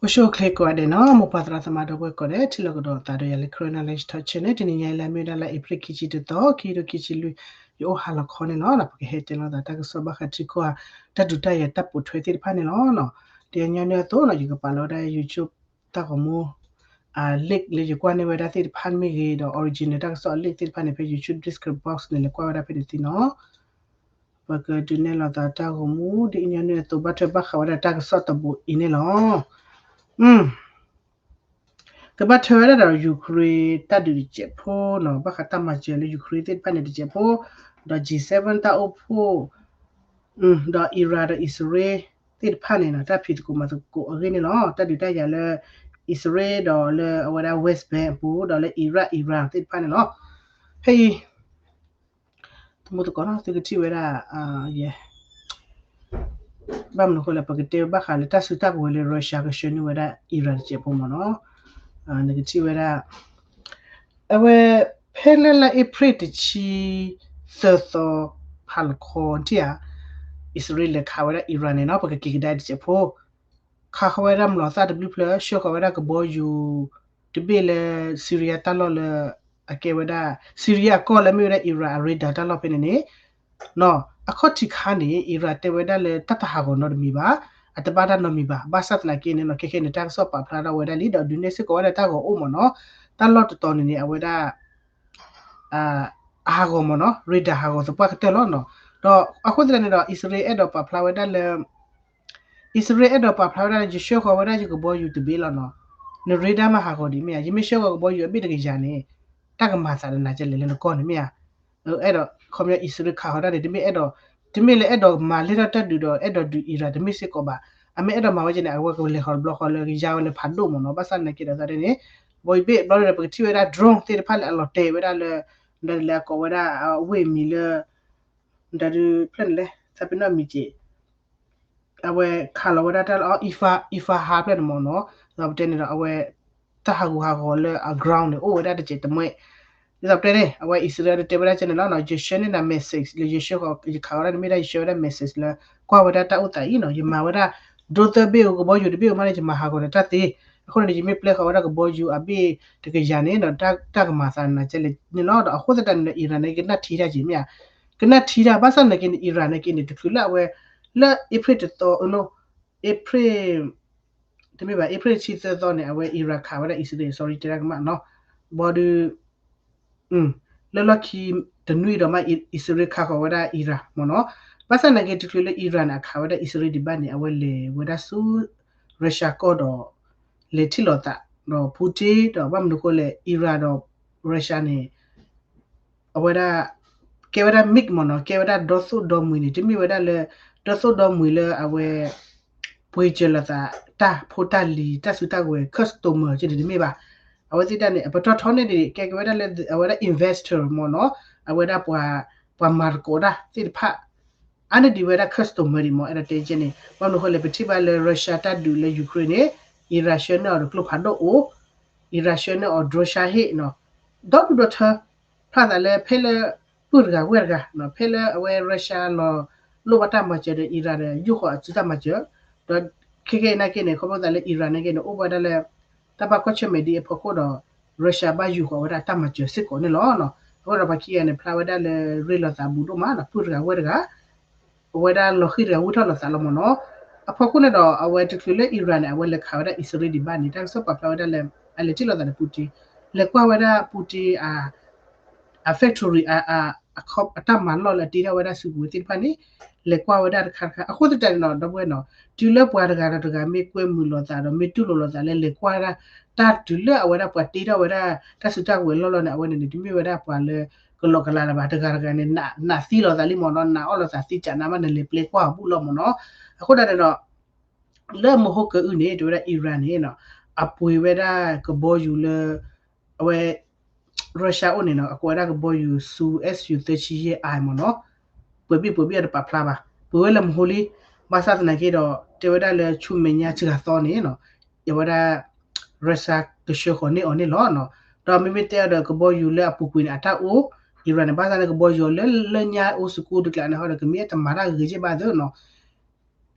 အိၣ်ဆူၣ်အိၣ်ချ့ကိးဂၤဒဲးနီၤ, မိၢ်ပၢ်သရၣ်သမါဒီပုၢ်ဝဲၢ်ကိးဂၤဒဲး ထံၣ်လိာ်ကဒီးသးဒီးယၤလၢ Karen Knowledge Talk Channel န့ၣ် တနံၤညါအံၤလၢအမ့ၢ်ဝဲဒၣ်လၢ April ခံဆံတသီ ခံကထိခံဆံလွံၢ် ယအိၣ်ဟါလီၤခီန့ၣ်လီၤ. ပကဟဲတဲလိာ်သးတၢ်ကစီၣ်ဘၣ်ဃးထံကီၢ် တၢ်ဒုးတၢ်ယၤတၢ်ပိာ်ထွဲသ့ၣ်တဖၣ်န့ၣ်လီၤ. ဒ်ညီနုၢ်အသိးနီၤ ယကပာ်လီၤဝဲဒၣ် YouTube တၢ်ဂီၤမူ အ link လၢယကွၢ်န့ၢ်ဝဲဒၣ်သ့ၣ်တဖၣ်မ့ၢ်ဂ့ၤဒီး original တၢ်ကစီၣ်အ link သ့ၣ်တဖၣ်န့ၣ် ဖဲ YouTube description box န့ၣ် လဲၤကွၢ်ဝဲဒၣ်ဖဲန့ၣ်သ့နီၤ. ပကဒုးနဲၣ်လိာ်သးတၢ်ဂီၤမူ ဒ်ညီနုၢ်အသိး ဘၣ်ထွဲဘၣ်ဃးဝဲဒၣ်တၢ်ကစီၣ်တဘိအံၤန့ၣ်လီၤ. ကဘၣ်ထွဲဝဲဒၣ်ဒီး Ukraine တၢ်ဒုးတစဲးဖိနီၤ, ဘၣ်ဃးတၢ်မၤစၢၤလၢ Ukraine သ့ၣ်တဖၣ်န့ၣ်တစဲးဖိ, ဒီး G seven တၢ်အိၣ်ဖှိၣ် ဒီး Iran ဒီး အံၣ်စရ့လး သ့ၣ်တဖၣ်န့ၣ်နီၤ တၢ်ဖံးသကိးမၤသကိးအဂ့ၢ်န့ၣ်လီၤ. တၢ်ဒုးတၢ်ယၤလၢ အံၣ်စရ့လး ဒီးလၢအဝဲဒၣ် West Bank အပူၤ ဒီးလၢ Iraq Iran သ့ၣ်တဖၣ်န့ၣ်လီၤ. ဖဲအံၤ သမူသကိးနီၤ သုကထံၣ်ဝဲဒၣ် ယဲ ဘၣ်မနုၤအဃိလဲၣ် ပကတဲဘၣ်ဃးလၢတၢ်စုတၢ်ကဝဲၤလၢ Russia ကဆှၢန့ၢ်ဝဲဒၣ် Iran တစဲးဖိမ့ၢ်နီၤ, နကထံၣ်ဝဲဒၣ် အဝဲ ဖဲလၢလါအ့ဖြ့ၣ်တဆံသၢသီ ဖးလီၤခီထံၣ်ဧါ, အံၣ်စရ့လးလဲၤခးဝဲဒၣ် Iran န့ၣ်နီၤ ပကက့ၤကဒါတစဲးဖိ, ခးဃီဝဲဒၣ်မျိာ်သၣ်တဘျုးဖျၢၣ် ဆှၢဃီၤဝဲဒၣ်ကဘီယူၤ တဘ့ၣ်လၢ Syria တၢ်လီၢ်လၢ အကဲဝဲဒၣ် Syria အကီၢ်လၢအမ့ၢ်ဝဲဒၣ် Iran အ radar တၢ်လီၢ်ဖဲန့ၣ်န့ၣ် အခီၣ်ထံးခါန့ၣ် Iran တဲဝဲဒၣ်လၢတၢ်တဟးဂီၤနီတမံၤဘၣ်, အတဘၣ်တၢ်နီတမံၤဘၣ်, ဘၣ်ဆၣ်သနာ်က့န့ၣ်နီၤ ခဲခဲန့ၣ် တၢ်ကစီၣ်ပာ်ဖျါထီၣ်ဝဲဒၣ်လံ ဒီးဒုးနဲၣ်စ့ၢ်ကီးဝဲဒၣ်တၢ်ဂီၤအိၣ်မ့ၢ်နီၤ, တၢ်လီၢ်တတီၤန့ၣ်န့ၣ် အဝဲဒၣ် အဟးဂီၤမ့ၢ်နီၤ radar ဟးဂီၤသပှၢ်ကတၢၢ်လီၤနီၤ, ဒီးအဃိသတးန့ၣ်ဒီး အံၣ်စရ့လးအဲၣ်ဒိးပာ်ဖျါဝဲဒၣ်လၢ အံၣ်စရ့လးအဲၣ်ဒိးပာ်ဖျါဝဲဒၣ်လၢ ယဆှၢဃီၤဝဲဒၣ်ယကဘီယူၤတဘ့ၣ်လီၤနီၤ, န radar မ့ၢ်ဟးဂီၤဒံးမ့ၢ်ဧါ, ယမ့ၢ်ဆှၢဃီၤကဘီယူၤအဘ့ၣ်တကယၤန့ၣ် တၢ်ကမၤသးဒီးနၤကဲလဲၣ်လၢနကီၢ်န့ၣ်မ့ၢ်ဧါ, အဲၣ်ဒိး ခီပညီ အံၣ်စရ့လးခးဃီၤတၢ်န့ၣ် တမ့ၢ်အဲၣ်ဒိး တမ့ၢ်လၢအဲၣ်ဒိးမၤလဲၢ်ထီၣ်တၢ်ဒုးဒီး အဲၣ်ဒိးဒုး Iran တမ့ၢ်စ့ၢ်ကီးဘၣ်, အမ့ၢ်အဲၣ်ဒိးမၤဝဲကဲန့ၣ် အဝဲကလဲၤဃီၤတဘျီဃီလၢကယါဝဲလၢဖးဒိၣ်မ့ၢ်နီၤ, ဘၣ်ဆၣ်သနာ်က့ဒီးသးဒ်န့ၣ် ဘီယူၤဘ့ၣ်ဘျီဒီး ပကထံၣ်ဝဲဒၣ် drone သ့ၣ်တဖၣ်လၢအလီၤတဲာ်ဝဲဒၣ်လၢ ဒီးလၢအကိးဝဲဒၣ်အဝ့ၢ်မံၤလၢ ဒီးဒုးဖျၢၣ်န့ၣ်လဲၣ် သးပ့ၤနီၣ်မံၤက့ၤ အဝဲခးလီၤဝဲဒၣ်တၢ်လၢ အီ Isfahan ဖျၢၣ်န့ၣ်မ့ၢ်နီၤ, ဒီးပတဲန့ၣ်ဒီး အဝဲ တၢ်ဟးဂူာ်ဟးဂီၤလၢအ ground န့ၣ် အိၣ်ဝဲဒၣ်တစဲးတမှဲ, ဒ်သိးပတဲန့ၣ် အဝဲအံၣ်စရ့လးတဲဝဲဒၣ်ကဲန့ၣ်လီၤနီၤ, ယဆှၢန့ၢ်နၤ message လၢယဆှၢဃီၤ ယခးဝဲဒၣ်န့ၣ်မ့ၢ်ဒၣ်ယဆှၢဝဲဒၣ် message လၢ ကွၢ်ဝဲဒၣ်တၢ်အိၣ်သးအံၤနီၤ, ယမၤဝဲဒၣ် drone သၢဘ့ၣ်ဧိၤ ကဘီယူၤတဘ့ၣ်ဧိၤမးန့ၣ် ယမၤဟးဂီၤဒီးတၢ်သ့, အဃိန့ၣ် ယမ့ၢ်ပျဲဃီၤဝဲဒၣ်ကဘီယူၤအဘ့ၣ်တကယၤန့ၣ်ဒီး တၢ်ကမၤသးနၤကဲလဲၣ်န့ၣ်လီၤ, ဒီးအဃိသတးန့ၣ်ဒီး Iran န့ၣ် ကနၣ်ထံတၢ်က့ၤမ့ၢ်ဧါ, ကနၣ်ထံတၢ် ဘၣ်ဆၣ်သနာ်က့န့ၣ် Iran န့ၣ်က့န့ၣ် တချုးလၢအဝဲ လၢ April တသီ April တမ့ၢ်ဘၣ် April တဆံသၢသီန့ၣ် အဝဲ Iran ခးဝဲဒၣ်အံၣ်စရ့လး sorry တဲဒၣ်ကမၣ်နီၤ, ဘီဒုး လၢလီၢ်ခံတနွံဒီးမး အံၣ်စရ့လးခးဃီၤဝဲဒၣ် Iran မ့ၢ်နီၤ, ဘၣ်ဆၣ်သနာ်က့ တချုးလၢ Iran န့ၣ် အခးဝဲဒၣ်အံၣ်စရ့လးဒံးဘၣ်န့ၣ် အဝဲလဲၤဝဲဒၣ်ဆူ Russia ကီၢ်ဒီး လဲၤထံၣ်လိာ်သး ဒီး Putin ဒီးဘၣ်မနုၤဃိလဲၣ် Iran ဒီး Russia န့ၣ် အဝဲဒၣ် ကဲဝဲဒၣ် mix မ့ၢ်နီၤ, ကဲဝဲဒၣ်ဒီသိၣ်ဒီမှံၤန့ၣ် တမ့ၢ်ဝဲဒၣ်လၢ ဒီသိၣ်ဒီမှံၤလၢအဝဲ ပှ့ၤစၢၤလိာ်သး တၢ်ဖိတၢ်လံၤ တၢ်စုတၢ်ကဝဲၤ customer ကန့ၣ်တမ့ၢ်ဘၣ်. အဝဲသ့ၣ်တၢ်န့ၣ် အပတီၢ်ထီန့ၢ်ဒံး ကဲက့ၤဝဲဒၣ်လၢ အဝဲဒၣ် investor မ့ၢ်နီၤ, အဝဲဒၣ်ပှၤ ပှၤမၤသကိးတၢ်သ့ၣ်တဖၣ် အါန့ၢ်ဒံးဝဲဒၣ် customer ဒံးမ့ၢ် အဲၣ်ဒိးတဲကဲန့ၣ် ဘၣ်မနုၤဃိလဲၣ် ပထံၣ်ဘၣ်လၢ Russia တၢ်ဒုးလၢ Ukraine န့ၣ် Iran ဆှၢန့ၢ်အီၤဒီးကျိဖးဒိၣ်အိၣ် Iran ဆှၢန့ၢ်အီၤ drone ဟ့ၣ်နီၤ, ဒီဒူၣ်ဒီထၢ ဖျါသးလၢဖဲလၢ ပုၢ်တဂၤဝဲၢ်တဂၤ ဖဲလၢအဝဲ Russia လီၤလိၣ်ဘၣ်တၢ်မၤစၢၤဒီး Iran ဒီး ယူၢ်ဃီၤအစုတၢ်မၤစၢၤ, ဒီးခဲကနံၣ်အံၤန့ၣ် ခီဖျိသးလၢ Iran န့ၣ်က့န့ၣ် အိၣ်ဝဲဒၣ်လၢ တၢ်ဘၣ်ကွၢ်ဆၢၣ်မဲာ်ဒ်အဖီခိၣ်ဒီး Russia ဘၣ်ယူၢ်ဃီၤဝဲဒၣ်တၢ်မၤစၢၤစ့ၢ်ကီးန့ၣ်လီၤ. အဃိဒီးပှၤခံဂၤန့ၣ် ဖျါဝဲဒၣ်လၢရ့လိာ်သးဘူးဒိၣ်မးဒီး ပုၢ်တဂၤဝဲၢ်တဂၤ အဝဲဒၣ်လီၤဃံၢ်တဂၤဝံၢ်ထီၣ်လိာ်သးလီၤမ့ၢ်နီၤ. အဖီခိၣ်န့ၣ်ဒီး အဝဲတချုးလၢ Iran န့ၣ် အဝဲလဲၤခးဝဲဒၣ်အံၣ်စရ့လးဒံးဘၣ်န့ၣ် တၢ်ကစီၣ်ပာ်ဖျါဝဲဒၣ်လၢ အလဲၤထံၣ်လိာ်သးဒီး Putin လဲၤကွၢ်ဝဲဒၣ် Putin အ အ factory အ အ အတၢ်မၤလီၢ်လၢအတ့ထီၣ်ဝဲဒၣ်စုကဝဲၤသ့ၣ်တဖၣ်န့ၣ် လဲၤကွၢ်ဝဲဒၣ်တခါတခါ အဃိသတးန့ၣ်နီၤ ဒီပုၢ်ဝဲၢ်နီၤ တုၤလၢပှၤတဂၤဒီးတဂၤမ့ၢ်ကွဲမုာ်လိာ်သးဒီး မ့ၢ်တူၢ်လိာ်လိာ်သးလၢလဲၤကွၢ်ဝဲဒၣ် တၢ်တုၤလၢအဝဲဒၣ်ပှၤတ့ထီၣ်ဝဲဒၣ် တၢ်စုတၢ်ကဝဲၤလီၢ်လီၢ်န့ၣ် အဝဲန့ၣ်န့ၣ် တမ့ၢ်ဝဲဒၣ်ပှၤလၢကလီကလီလၢၤဘၣ် တဂၤတဂၤန့ၣ် နာ်သံလိာ်သးလံမ့ၢ်နီၤ နာ်အီၣ်လိာ်သးသံကးနါမးန့ၣ် လဲၤပျဲကွၢ်အီၤဘူးလီၤမ့ၢ်နီၤ. အဃိဒၣ်န့ၣ်ဒီး လၢမဟိကၢအုၣ်န့ၣ် တဲဝဲဒၣ် Iran န့ၣ်နီၤ အပှ့ၤဝဲဒၣ်ကဘီယူၤလၢ အဝဲ Russia အိၣ်န့ၣ်နီၤ အကိးဝဲဒၣ်ကဘီယူၤ Su Su thirty-eight I မ့ၢ်နီၤ ပှဲၤဘ့ၣ်ပှဲၤဘ့ၣ်အီၤ တပာ်ဖျါဘၣ် ပှ့ၤဝဲလၢမဟိလံ ဘၣ်ဆၣ်သနာ်က့ဒီး တဲဝဲဒၣ်လၢဆူမဲာ်ညါစှၤသီန့ၣ်နီၤ အဝဲဒၣ် Russia ကဆှၢဃီၤန့ၢ်အီၤန့ၣ်လီၤ. ဒီးမ့မ့ၢ်တဲအီၤဒီးကဘီယူၤလၢအပူၤကွံာ်န့ၣ် အတၢ်အိၣ် Iran န့ၣ် ဘၣ်ဆၣ်န့ၣ်ကဘီယူၤအီၤလၢလၢညါအိၣ်စကူတကျးန့ၣ်ဟီဒီး ကမ့ၢ်အတမၤတၢ်ဂ့ၤက့ဘၣ်သ့နီၤ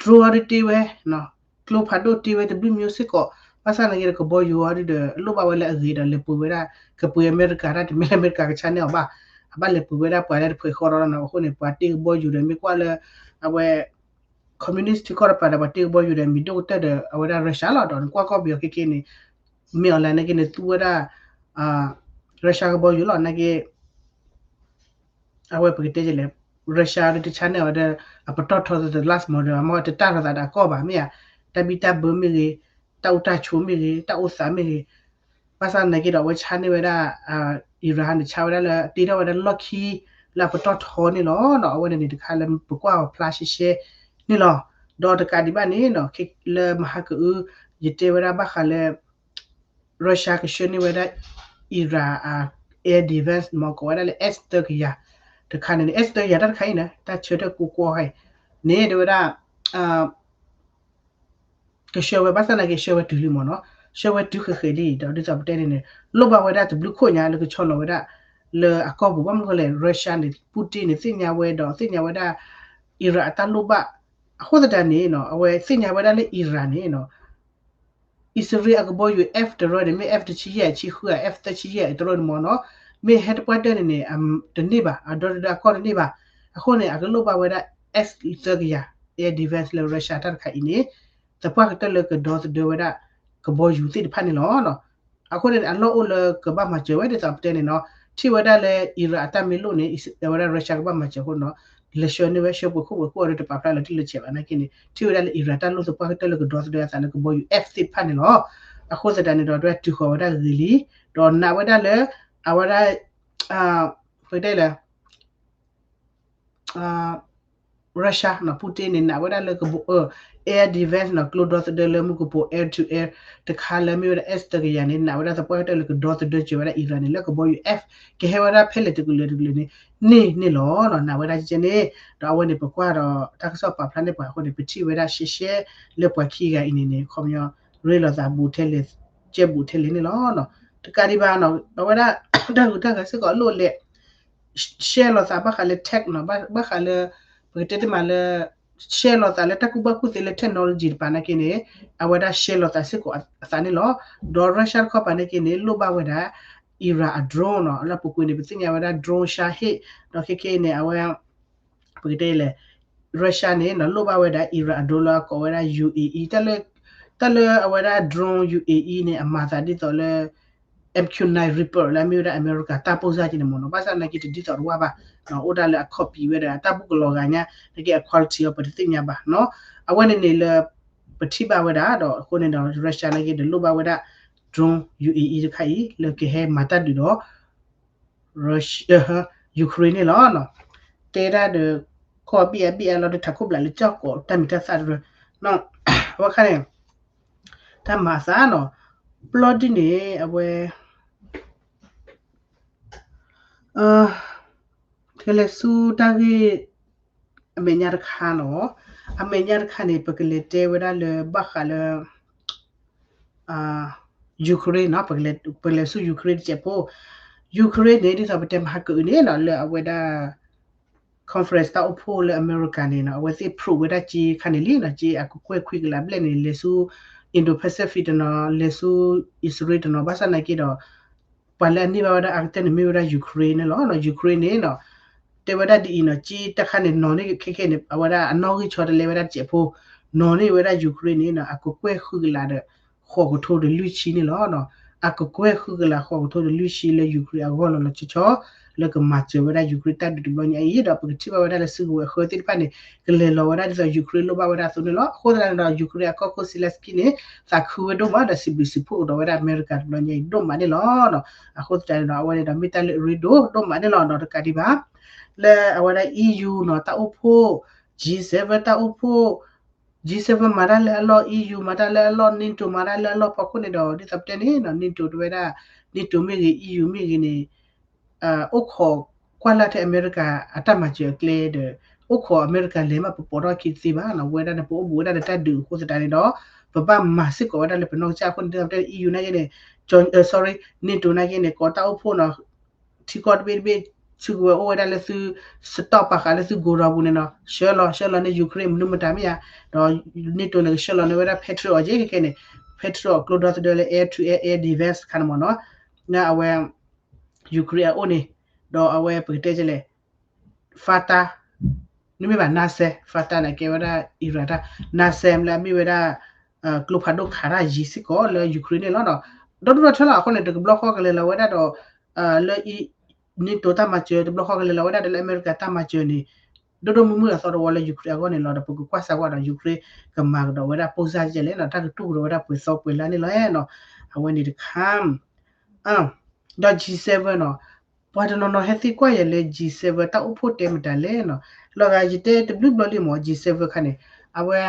drone အီၤတတ့ဝဲနီၤ ကျိဖးဒိၣ်တ့ဝဲတဘျုးမံၤစ့ၢ်ကီး, ဘၣ်ဆၣ်သနာ်က့ဒီး ကဘီယူၤအီၤဒုဒီး လိၣ်ဘၣ်ဝဲလၢအဂ့ၤဒီး လဲၤပှ့ၤဝဲဒၣ် ကပှ့ၤအမဲရကၤတၢ် တမ့ၢ်လၢအမဲရကၤကဆါန့ၢ်အီၤဘၣ်, အဘၣ်လဲၤပှ့ၤဝဲဒၣ်ပှၤလၢတဖှဲးဃီဒီးန့ၣ် အဃိန့ၣ် ပှၤတ့ကဘီယူၤဒီး မ့ၢ်ကွၢ်လၢ အဝဲ communist ထံကီၢ်တပၤဒီး ပှၤတ့ကဘီယူၤဒီး မံၤဒိၣ်ကတၢၢ်ဒီး အဝဲဒၣ် Russia လီၤ. ဒီးနကွၢ်ကီၢ်ပယီၤခဲက့န့ၣ် မ့ၢ်အီၤလဲၣ်နာ်က့န့ၣ် သူဝဲဒၣ် Russia ကဘီယူၤလီၤ နာ်က့ အဝဲပကတဲလဲၣ်, Russia ဒီးတဆါန့ၢ်အီၤဒီး အပတီၢ်ထီသ့သ့ last model အမ့ၢ်တတၢ်ထီသးဒီးအကီၢ်ဘၣ် မ့ၢ်ဧါ, တၢ်ဘံၣ်တၢ်ဘၢမ့ၢ်ဂ့ၤ, တၢ်အိၣ်တၢ်ဆိးမ့ၢ်ဂ့ၤ, တၢ်အိၣ်သးမ့ၢ်ဂ့ၤ, ဘၣ်ဆၣ်သနာ်က့ဒီး အဝဲဆါန့ၢ်ဝဲဒၣ် Iran န့ၣ် ဆါဝဲဒၣ်လၢ တ့ထီၣ်ဝဲဒၣ်လီၢ်ခံ လၢအပတီၢ်ထီန့ၣ်လီၤ. အဝဲန့ၣ်န့ၣ်တခါလၢပကွၢ်အီၤဖျါရှဲရှဲန့ၣ်လီၤ. ဒီးတကးဒံးဘၣ်န့ၣ် လၢမဟါကအု ယတဲဝဲဒၣ်ဘၣ်ဃးလၢ Russia ကဆှၢန့ၢ်ဝဲဒၣ် Iran အ air defense မ့ၢ်ကိးဝဲဒၣ်လၢ S သၢကယၤ တခါန့ၣ်န့ၣ် S သၢကယၤတၢ်တခါအံၤန့ၣ် တၢ်ဆၢထၢၣ်ကိးကွီၢ်ဟဲန့ၣ် တဲဝဲဒၣ် ကဆှၢဝဲဘၣ်ဆၣ်သနာ်က့ ဆှၢဝဲတုၤလံမ့ၢ်နီၤ, ဆှၢဝဲတုၤဃဲးဃဲးလံ ဒီးဒ်သိးပတဲန့ၣ်န့ၣ် လိၣ်ဘၣ်ဝဲဒၣ်တဘျုးခိၣ်ညါလၢကဆီလီၤဝဲဒၣ် လၢအကီၢ်ပူၤ ဘၣ်မနုၤဃိလဲၣ် Russia န့ၣ် Putin န့ၣ် သ့ၣ်ညါဝဲဒီးသ့ၣ်ညါဝဲဒၣ် Iran အတၢ်လိၣ်ဘၣ် အဃိသတးန့ၣ်နီၤ အဝဲသ့ၣ်ညါဝဲဒၣ်လၢ Iran န့ၣ်နီၤ အံၣ်စရ့လးအကဘီယူၤ F တရၢန့ၣ် မ့ၢ် F တဆံယဲၢ် အဆံဃု F သၢဆံယဲၢ် တရၢန့ၣ်မ့ၢ်နီၤ, မ့ၢ်ဟဲတပှၢ်တၢၢ်န့ၣ်န့ၣ် တန့ၢ်ဘၣ် အဒီတဒၢအကီၢ်တန့ၢ်ဘၣ်. အဃိန့ၣ် အကလိၣ်ဘၣ်ဝဲဒၣ် S သၢကယၤ air defense လၢ Russia တၢ်တခါအံၤန့ၣ် သပှၢ်ကတၢၢ်လၢကဒီသဒၢဝဲဒၣ် ကဘီယူၤသ့ၣ်တဖၣ်န့ၣ်လီၤ. အဃိန့ၣ် အလီၢ်အိၣ်လၢကဘၣ်မၤစၢၤဝဲဒ်သိးပတဲန့ၣ်နီၤ, ထံၣ်ဝဲဒၣ်လၢ Iran အတၢ်မ့ၢ်လိၣ်န့ၣ် အဝဲဒၣ် Russia ကဘၣ်မၤစၢၤအဃိနီၤ, လဲၤဆှၢန့ၢ်ဝဲ ဆှၢပှဲၤခိၣ်ပှဲၤခိၣ်အီၤဒီးတပာ်ဖျါလီၤတံၢ်လီၤဆဲးဘၣ်နာ်က့န့ၣ် ထံၣ်ဝဲဒၣ်လၢ Iran တၢ်လိၣ်သပှၢ်ကတၢၢ်လၢကဒီသဒၢအသးလၢကဘီယူၤ F သ့ၣ်တဖၣ်န့ၣ်လီၤ. အဃိသတးန့ၣ်ဒီး ဒွဲတုၤဃီၤဝဲဒၣ်ဂ့ၤလံ, ဒီးနာ်ဝဲဒၣ်လၢ အဝဲဒၣ် ပတဲလၢ Russia နီၤ Putin န့ၣ် နာ်ဝဲဒၣ်လၢကဘီ air defense နီၤ ကျိဒီသဒၢလၢမူကပိာ် air to air တခါလၢမ့ၢ်ဝဲဒၣ် S သၢကယၤန့ၣ် နာ်ဝဲဒၣ်သပှၢ်ကတၢၢ်လၢကဒီသဒၢစၢၤဝဲဒၣ် Iran န့ၣ် လၢကဘီယူၤ F ကဟဲဝဲဒၣ်ဖဲလဲၣ်တကလုာ်တကလုာ်န့ၣ် န့ၢ်န့ၣ်လီၤ. နာ်ဝဲဒၣ်ကဲန့ၣ် ဒီးအဝဲန့ၣ်ပကွၢ်ဒီး တၢ်ကစီၣ်ပာ်ဖျါန့ၢ်ပှၤအဃိန့ၣ် ပထံၣ်ဝဲဒၣ်ရှဲရှဲလၢပှၤခံဂၤအံၤန့ၣ်န့ၣ် ခီပညီ ရ့လိာ်သးဘူးထဲလဲၣ် ကဲဘူးထဲလဲၣ်န့ၣ်လီၤ. တကးဒံးဘၣ်နီၤ အဝဲဒၣ် တၢ်ဂုၤတၢ်ဂၤစ့ၢ်ကီးအလိၣ်လဲၣ် ရှဲလိာ်သးဘၣ်ဃးလၢ tech နီၤ ဘၣ်ဃးလၢ ပကတဲတမံၤလၢ ရှဲလိာ်သးလၢတၢ်ကူၣ်ဘၣ်ကူၣ်သ့လၢ technology တပၤနာ်က့န့ၣ် အဝဲဒၣ်ရှဲလိာ်သးစ့ၢ်ကီးအသးန့ၣ်လီၤ. ဒီး Russia တခီပၤနာ်က့န့ၣ် လိၣ်ဘၣ်ဝဲဒၣ် Iran အ drone နီၤ လၢပူၤကွံာ်န့ၣ် ပသ့ၣ်ညါဝဲဒၣ် drone Shahed ဒီးခဲက့န့ၣ် အဝဲ ပကတဲလဲၣ် Russia န့ၣ်နီၤ လိၣ်ဘၣ်ဝဲဒၣ် Iran အ drone လၢအကိးဝဲဒၣ် UAE တၢ်လၢ တၢ်လၢအဝဲဒၣ် drone UAE န့ၣ် အမၤသးဒ်သိးလၢ M Q nine Reaper လၢအမ့ၢ်ဝဲဒၣ်အမဲရကၤတၢ်ပိၢ်စၢ်က့န့ၣ်မ့ၢ်နီၤ ဘၣ်ဆၣ်နာ်က့တဒ်သိးတဝၢ်ဘၣ် အိၣ်ဒၣ်လၢအ copy ဝဲဒၣ်တၢ်ဘူၣ်ကလီၤဂၤညါ နာ်က့အ quality အီၤပတသ့ၣ်ညါဘၣ်နီၤ အဝဲန့ၣ်န့ၣ်လၢ ပထံၣ်ဘၣ်ဝဲဒၣ်ဒီး အဃိန့ၣ်ဒီး Russia နာ်က့ဒီးလိၣ်ဘၣ်ဝဲဒၣ် drone UAE တခါအံၤ လၢကဟဲမၤတၢ်ဒုးဒီး Russia Ukraine န့ၣ်လီၤ. တဲဒၣ်ဒီး ကီၢ်ဘ့ၣ်အဘ့ၣ်အလီၤဒီးထးခိၣ်ဘျးလၢကၠီၣ်ကိးတၢ်မံၤတၢ်သၣ်တရၢ အဝဲခါန့ၣ် တၢ်မၤအသးနီၤ ပျီဒ်န့ၣ် အဝဲ ကလဲၤဆူတၢ်ဂ့ၢ် အမဲာ်ညါတခါနီၤ အမဲာ်ညါတခါန့ၣ် ပကလဲၤတဲဝဲဒၣ်လၢဘၣ်ဃးလၢ Ukraine နီၤ ပကလဲၤဆူ Ukraine တစဲးဖိ Ukraine န့ၣ် ဒ်သိးပတဲမဟါကအုန့ၣ်နီၤ လၢအဝဲဒၣ် conference တၢ်အိၣ်ဖှိၣ်လၢအမဲရကၤန့ၣ်နီၤ အဝဲသ့ၣ် prove ဝဲဒၣ်က့ခါန့ၣ်လံနီၤ က့အကကွဲၢ်ခွံကလးဘျဲၣ်န့ၣ် လဲၤဆူ Indo-Pacific တနီၤ လဲၤဆူ အံၣ်စရ့လးတနီၤ ဘၣ်ဆၣ်နာ်က့ဒီး ပှၤလၢအန့ၢ်ဘၣ်ဝဲဒၣ်အကတၢၢ်န့ၣ် မ့ၢ်ဝဲဒၣ် Ukraine န့ၣ်လီၤ. Ukraine န့ၣ်နီၤ တဲဝဲဒၣ်ဒ်အံၤနီၤ က့တၢ်ခါန့ၣ် နီၤန့ၢ်ခဲခဲန့ၣ် အဝဲဒၣ်အနီၣ်ဂံၢ်ဆီတလဲဝဲဒၣ်တစဲးဖိ နီၤန့ၢ်ဝဲဒၣ် Ukraine န့ၣ်နီၤ အကကွဲၢ်ဃုကလးဒီး ဃိးကထိဒီးလွံၢ်ဆံန့ၣ်လီၤ. အကကွဲၢ်ဃုကလးဃိးကထိဒီးလွံၢ်ဆံလၢ Ukraine အဂီၢ်လီၤလီၤဆီဆီ လၢကမၤစၢၤဝဲဒၣ် Ukraine တၢ်ဒုးတဘျီညါအံၤ ဒီးပကထံၣ်ဘၣ်ဝဲဒၣ်လၢစုကဝဲၤအဃၢသ့ၣ်တဖၣ်န့ၣ် ကလဲၤလီၤဝဲဒၣ်ဒ်သိး Ukraine လိၣ်ဘၣ်ဝဲဒၣ်အသိးန့ၣ်လီၤ. အဃိသတးန့ၣ်ဒီး Ukraine အကီၢ်ခိၣ် Zelensky န့ၣ် သးခုဝဲဒိၣ်မးဒီးစံးဘျုးစံးဖှိၣ်ကဒီးဝဲဒၣ်အမဲရကၤတဘျီညါအံၤဒိၣ်မးန့ၣ်လီၤ. အဃိသတးန့ၣ်ဒီး အဝဲန့ၣ်ဒီးမ့ၢ်တၢ်လၢအရ့ဒိၣ်ဒိၣ်မးန့ၣ်လီၤ. ဒီးတကးဒံးဘၣ် လၢအဝဲဒၣ် EU နီၤ တၢ်အိၣ်ဖှိၣ် G seven တၢ်အိၣ်ဖှိၣ် G seven မၤတၢ်လၢအလီၢ် EU မၤတၢ်လၢအလီၢ် NATO မၤတၢ်လၢအလီၢ်ဖီခိၣ်န့ၣ်ဒီး ဒ်သိးပတဲန့ၣ်နီၤ NATO တဝဲဒၣ် NATO မ့ၢ်ဂ့ၤ EU မ့ၢ်ဂ့ၤန့ၣ် အိၣ်ခိးကွၢ်လၢ်ထဲအမဲရကၤအတၢ်မၤစၢၤအကျဲဒီး အိၣ်ခိးအမဲရကၤလဲၤမးပပိာ်ထီၣ်ခံတသ့ဘၣ်နီၤ ဝဲဒၣ်န့ၣ် ပအိၣ်ဘူးဝဲဒၣ်လၢတၢ်ဒုးအဃိသတးန့ၣ်ဒီး ပဘၣ်မၤစ့ၢ်ကီးဝဲဒၣ်လၢပနီၢ်ကစၢ်အဃိန့ၣ် ဒ်သိးပတဲ EU နာ်က့န့ၣ် sorry NATO နာ်က့န့ၣ် ကိးတၢ်အိၣ်ဖှိၣ်နီၤ ထံကီၢ်တဘ့ၣ်တဘ့ၣ် ဆူကဝဲၤအိၣ်ဝဲဒၣ်လၢသု stock ပာ်ဃာ်လၢသု godown ပူၤန့ၣ်နီၤ, ဆှၢလီၤ ဆှၢလီၤန့ၢ် Ukraine မနုၤမတၤမ့ၢ်ဧါ, ဒီး NATO န့ၣ်ကဆှၢလီၤန့ၢ်ဝဲဒၣ် Patriot အီၤက့ခဲခဲန့ၣ်, Patriot ကျိဒီသဒၢလၢ air to air air defense ခါန့ၣ်မ့ၢ်နီၤ, အဝဲ Ukraine အအိၣ်န့ၣ်, ဒီးအဝဲပကတဲကလဲၣ် FATACM န့ၣ်မ့ၢ်ဘၣ် NASAMS, FATACM န့ၣ်ကဲဝဲဒၣ် Iran တၢ် NASAMS လၢအမ့ၢ်ဝဲဒၣ် ကျိဖးဒိၣ်ခးတၢ်ယံၤစ့ၢ်ကီးလၢ Ukraine န့ၣ်လီၤနီၤ, ဒီဒူၣ်ဒီထၢလီၤအဃိန့ၣ် တကဘျီဃီကလဲၤလီၤဝဲဒၣ်ဒီး လၢ NATO တၢ်မၤစၢၤ တဘျီဃီကလဲၤလီၤဝဲဒၣ်ဒီးလၢအမဲရကၤတၢ်မၤစၢၤန့ၣ် ဒိၣ်ဒိၣ်မုၢ်မုၢ်အသီတဝီလၢ Ukraine အဂီၢ်န့ၣ်လီၤ, ဒီးပကကွၢ်စၢ်ကွၢ်ဒီး Ukraine ကမၤကဒီးဝဲဒၣ် ပိၢ်စၢ်ကလဲၣ်နီၤ, တၢ်ကတူၢ်ကဒီးဝဲဒၣ်ပှဲၤသီပှဲၤလါန့ၣ်လီၤနီၤ, အဝဲန့ၣ်တခါ ဒီး G seven နီၤ, ပှၤတနီၤနီၤဟဲသံကွၢ်ယၤလၢ G seven တၢ်အိၣ်ဖှိၣ်တဲမတၤလဲၣ်နီၤ, လီၤဂာ်ယတဲတဘျုးဘျီလံမ့ၢ် G seven ခါန့ၣ်, အဝဲ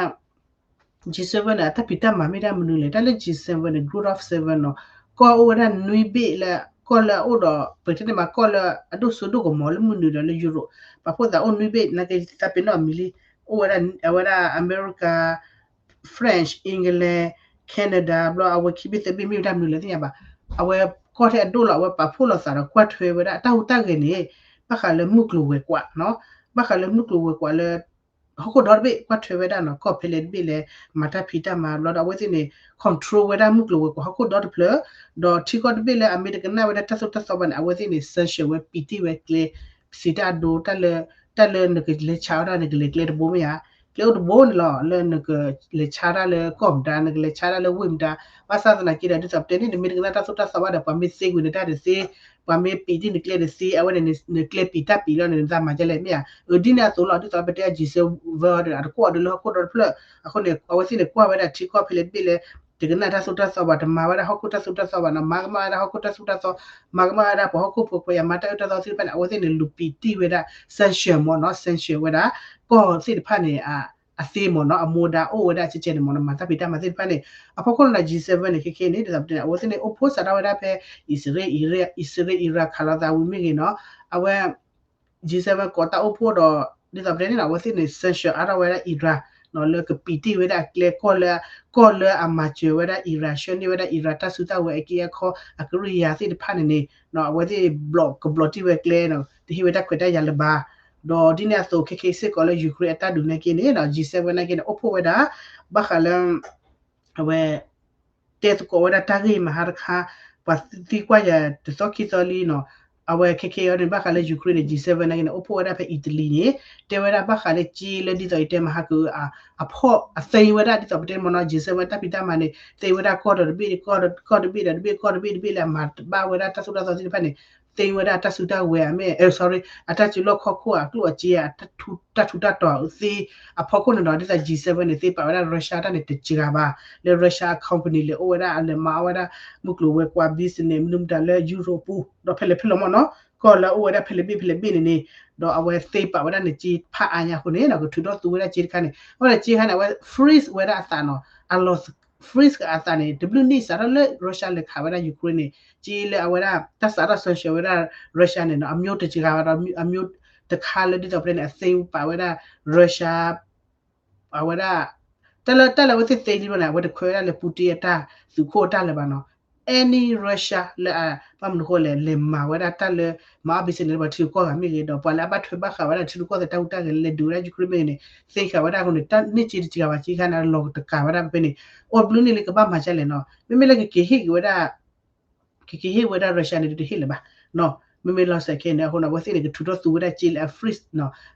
G seven န့ၣ် အတၢ်ဖံးတၢ်မၤမ့ၢ်ဒၣ်မနုၤလဲၣ်, တၢ်လၢ G seven န့ၣ် group of seven နီၤ, ကီၢ်အိၣ်ဝဲဒၣ်နွံဘ့ၣ်လၢ ကီၢ်လၢအအိၣ်ဒီး ပတဲန့ၣ်မးကီၢ်လၢအဒိၣ်စိဒိၣ်ကမီၤလၢမုၢ်နုာ်ဒီးလၢ Europe, ပာ်ဖှိၣ်သးအိၣ်နွံဘ့ၣ် နာ်က့သးပ့ၤနီၣ်အမံၤလံ, အိၣ်ဝဲဒၣ် အဝဲဒၣ် America, French, England, Canada ဘျီအဝဲခံဘ့ၣ်သၢဘ့ၣ်မ့ၢ်ဝဲဒၣ်မနုၤလဲၣ်သ့ၣ်ညါဘၣ်, အဝဲကီၢ်ထဲအဒိၣ်လီၤ အဝဲပာ်ဖှိၣ်လိာ်သးဒီးကွၢ်ထွဲဝဲဒၣ် အတၢ်ဟူးတၢ်ဂဲၤန့ၣ် ဘၣ်ဃးလၢမုၢ်ကျိၤဝဲၤကွာ်နီၤ, ဘၣ်ဃးလၢမုၢ်ကျိၤဝဲၤကွာ်လၢ ဟီၣ်ခိၣ်ဒီတဘ့ၣ်ကွၢ်ထွဲဝဲဒၣ်နီၤ, ကီၢ်ဖဲလဲၣ်တဘ့ၣ်လဲၣ် မၤတၢ်ဖံးတၢ်မၤဘျီဒီး အဝဲသ့ၣ်န့ၣ် control ဝဲဒၣ်မုၢ်ကျိၤဝဲၤကွာ်ဟီၣ်ခိၣ်ဒီတဖျၢၣ်, ဒီးထံကီၢ်တဘ့ၣ်လၢအမ့ၢ်တကနၣ်ဝဲဒၣ်တၢ်သိၣ်တၢ်သီဘၣ်န့ၣ် အဝဲသ့ၣ်န့ၣ် sanction ဝဲ ပံာ်တ့ၢ်ဝဲကျဲ စံးတၢ်အဒိ တၢ်လၢ တၢ်လၢနကလဲၤဆါအီၣ်တၢ် နကလဲၤကျဲတဘိမ့ၢ်ဧါ, ကျဲအိၣ်တဘိန့ၣ်လီၤ, လၢနကလဲၤဆါတၢ်လၢကီၢ်မတၤ နကလဲၤဆါတၢ်လၢဝ့ၢ်မတၤ, ဘၣ်ဆၣ်သနာ်က့ဒီး ဒ်သိးပတဲန့ၣ် နမ့ၢ်တကနၣ်တၢ်သိၣ်တၢ်သီဘၣ်ဒီး ပှၤမ့ၢ်သ့ကွံာ်နတၢ်တသ့, ပှၤမ့ၢ်ပံာ်တ့ၢ်နကျဲတသ့, အဝဲန့ၣ် နကျဲပံာ်တၢ်ပံာ်လီၤန့ၣ် နသးမၤဒ်လဲၣ်မ့ၢ်ဧါ, အဒ်န့ၣ်အသိးလီၤ, ဒ်သိးပတဲ G seven ဒီးအတကွီၢ်ဒီးလၢဟီၣ်ခိၣ်ဒီတဖျၢၣ်, အဃိန့ၣ် အဝဲသ့ၣ်န့ၣ်ကွၢ်ဝဲဒၣ်ထံကီၢ်ဖဲလဲၣ်တဘ့ၣ်လၢ တကနၣ်တၢ်သိၣ်တၢ်သီဘၣ် တမၤဝဲဒၣ်ဟီၣ်ခိၣ်တၢ်သိၣ်တၢ်သီဘၣ်နီၤ, မၤကမၣ်ဝဲဒၣ်ဟီၣ်ခိၣ်တၢ်သိၣ်တၢ်သီ, မၤကမၣ်ဝဲဒၣ်ပှၤဟီၣ်ခိၣ်ဖိခွဲးယာ်မၤတၢ်အုၣ်တၢ်သီသ့ၣ်တဖၣ်န့ၣ် အဝဲသ့ၣ်န့ၣ်လူၤပံာ်တ့ၢ်ဝဲဒၣ် sanction မ့ၢ်နီၤ, sanction ဝဲဒၣ် ကီၢ်သ့ၣ်တဖၣ်န့ၣ် အသ့မ့ၢ်နီၤ, အမူဒါအိၣ်ဝဲဒၣ်ကဲကဲန့ၣ်မ့ၢ်နီၤ, မၤတၢ်ဖံးတၢ်မၤသ့ၣ်တဖၣ်န့ၣ်, အဖီခိၣ်လၢ G seven န့ၣ် ခဲခဲန့ၣ် ဒ်သိးပတဲန့ၣ် အဝဲသ့ၣ်န့ၣ် အိၣ်ဖှိၣ်စးထီၣ်ဝဲဒၣ်ဖဲ အံၣ်စရ့လး အံၣ်စရ့လး အံရၣ်ခးလိာ်သးဝံၤမ့ၢ်ဂ့ၤနီၤ, အဝဲ G seven ကိးတၢ်အိၣ်ဖှိၣ်ဒီး ဒ်သိးပတဲန့ၣ်နီၤ အဝဲသ့ၣ်န့ၣ် sanction အါထီၣ်ဝဲဒၣ် Iran နီၤ လၢကပံာ်တ့ၢ်ဝဲဒၣ်အကျဲ ကီၢ်လၢ ကီၢ်လၢအမၤစၢၤဝဲဒၣ် Iran ဆှၢန့ၢ်ဝဲဒၣ် Iran တၢ်စုတၢ်ဝဲၤအက့အခီ အကရံၣ်ယါသ့ၣ်တဖၣ်န့ၣ်န့ၣ် အဝဲသ့ၣ် block ကဘျီးတံၢ်ဝဲကျဲနီၤ တဟ့ၣ်ဝဲတၢ်ခွဲးတၢ်ယာ်လၢၤဘၣ်, ဒီးဒ်န့ၣ်အသိးခဲခဲစ့ၢ်ကီးလၢ Ukraine အတၢ်ဒုးနာ်က့န့ၣ်နီၤ G seven နာ်က့န့ၣ် အိၣ်ဖှိၣ်ဝဲဒၣ် ဘၣ်ဃးလၢ အဝဲ တဲသကိးဝဲဒၣ်တၢ်ဂ့ၢ်မဟါတခါ ပှၤသံကွၢ်ယၤတသီခံသီလံနီၤ, အဝဲခဲခဲအံၤန့ၣ် ဘၣ်ဃးလၢ Ukraine န့ၣ် G seven နာ်က့န့ၣ် အိၣ်ဖှိၣ်ဝဲဒၣ်ဖဲ Italy န့ၣ် တဲဝဲဒၣ်ဘၣ်ဃးလၢက့လၢဒ်သိးအံၤတဲမဟါကအ အဖီၣ်အသ့ဝဲဒၣ်ဒ်သိးပတဲမ့ၢ်နီၤ G seven တၢ်ဖံးတၢ်မၤန့ၣ် သ့ဝဲဒၣ်ကီၢ်ဒီးတဘ့ၣ် ကီၢ်ဒီးတဘ့ၣ်ဒီးတဘ့ၣ် ကီၢ်တဘ့ၣ်တဘ့ၣ်လၢအမၤဘၣ်ဝဲဒၣ်တၢ်သိၣ်တၢ်သီသ့ၣ်တဖၣ်န့ၣ် သ့ဝဲဒၣ်တၢ်စုတၢ်ဝဲၤအမ့ၢ် sorry အတၢ်စုလီၢ်ခီၣ်ခိၣ်အကျိၣ်အစ့ တၢ်ထူးတၢ်တီၤသ့ အဖီခိၣ်န့ၣ်ဒီး ဒ်သိး G seven န့ၣ် သ့ပာ်ဝဲဒၣ် Russia တၢ်န့ၣ် တစှၤဘၣ် လၢ Russia company လဲၤအိၣ်ဝဲဒၣ် လဲၤမၤအီၣ်ဝဲဒၣ် မုၢ်ကျိၤဝဲၤကွာ် business မနုၤမတၤလၢ Europe ပူၤ ဒီးဖဲလဲၣ်ဖဲလဲၣ်မ့ၢ်နီၤ ကီၢ်လၢအအိၣ်ဝဲဒၣ်ဖဲလဲၣ်ဘ့ၣ်ဖဲလဲၣ်ဘ့ၣ်န့ၣ်န့ၣ် ဒီးအဝဲသ့ပာ်ဝဲဒၣ်န့ၣ် စ့ဖးအါညါအဃိန့ၣ် ကထုးထီၣ်သူဝဲဒၣ်စ့တခါန့ၣ် အဝဲဒၣ်စ့ခါန့ၣ် အဝဲ freeze ဝဲဒၣ်အသးနီၤ အလီၤ freeze အသးန့ၣ် တဘျုးနံၣ်စးထီၣ်လၢ Russia လဲၤခးဝဲဒၣ် Ukraine န့ၣ် စ့လၢအဝဲဒၣ် တၢ်စးထီၣ် sanction ဝဲဒၣ် Russia န့ၣ်နီၤ အမျိုးတစှၤဘၣ်ဒီး အမျိုးတခါလၢဒ်သိးပတဲန့ၣ် အသ့ပာ်ဝဲဒၣ် Russia အဝဲဒၣ် တၢ်လၢ တၢ်လၢအဝဲသ့ၣ်သ့လံဘၣ်န့ၣ် အဝဲတခွဲးဝဲဒၣ်လၢ Putin အတၢ်သုးခိၣ်အတၢ်လၢၤဘၣ်နီၤ any Russia လၢအ ဘၣ်မနုၤဃိလဲၣ် လဲၤမၤဝဲဒၣ်တၢ်လၢ မၤအီၣ် business န့ၣ် ပှၤထံကီၢ်ဂၤမ့ၢ်ဂ့ၤ ဒီးပှၤလၢအဘၣ်ထွဲဘၣ်ဃးဝဲဒၣ်ထံရူၢ်ကီၢ်သဲးတၢ်ဟူးတၢ်ဂဲၤလၢလဲၤဒုးဝဲဒၣ် Ukraine မ့ၢ်ဂ့ၤန့ၣ် သ့ဃာ်ဝဲဒၣ်အဃိန့ၣ် တၢ်န့ၢ်စ့တစှၤဘၣ်စ့ခါန့ၣ် လီၤတကးဝဲဒၣ်ဖဲန့ၣ် အိၣ်ဘျုးနံၣ်လံကဘၣ်မၤဒ်လဲၣ်နီၤ မ့မ့ၢ်လၢကက့ၤဟ့ၣ်က့ၤဝဲဒၣ် ကက့ၤဟ့ၣ်ဝဲဒၣ် Russia န့ၣ် တဟ့ၣ်လၢၤဘၣ်နီၤ မ့မ့ၢ်လီၤစဲးခဲအံၤန့ၣ် အဃိန့ၣ် အဝဲသ့ၣ်န့ၣ် ကထုးထီၣ်သူဝဲဒၣ်စ့လၢအ freeze နီၤ